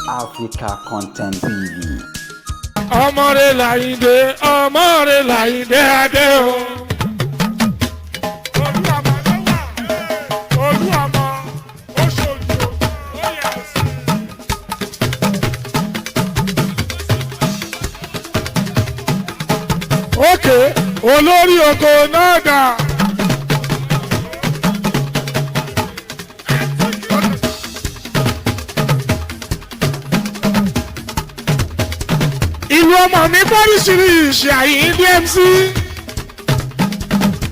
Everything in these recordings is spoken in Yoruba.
Africa Content TV. Ọmọ rẹ̀ Làyìndé, ọmọ rẹ̀ Làyìndé adé o. Olúwàmọ ló wà, Olúwàmọ ó ṣojú ó yẹ sí. Òkè olórí oko náà dà. Ìlú ọmọ mi pọ́líṣiríṣi Àyìndé MC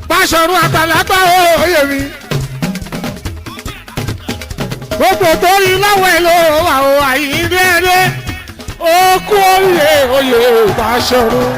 Báṣọ̀run àgbàlagbà òye mi. Gbogbo torí láwọn èlò wà ó Àyìndé ẹdẹ ó kú oríire oyè Báṣọ̀run.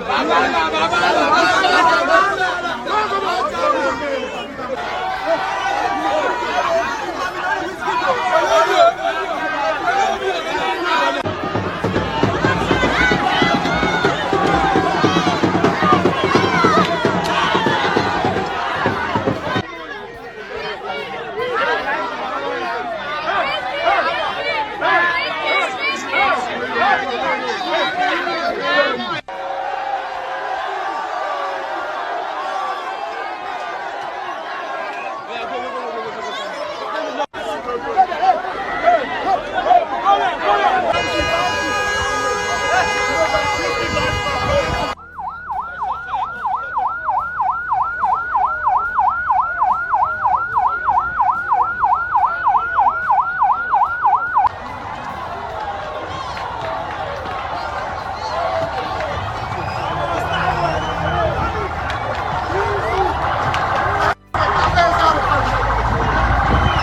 Bàbá bàbá bàbá.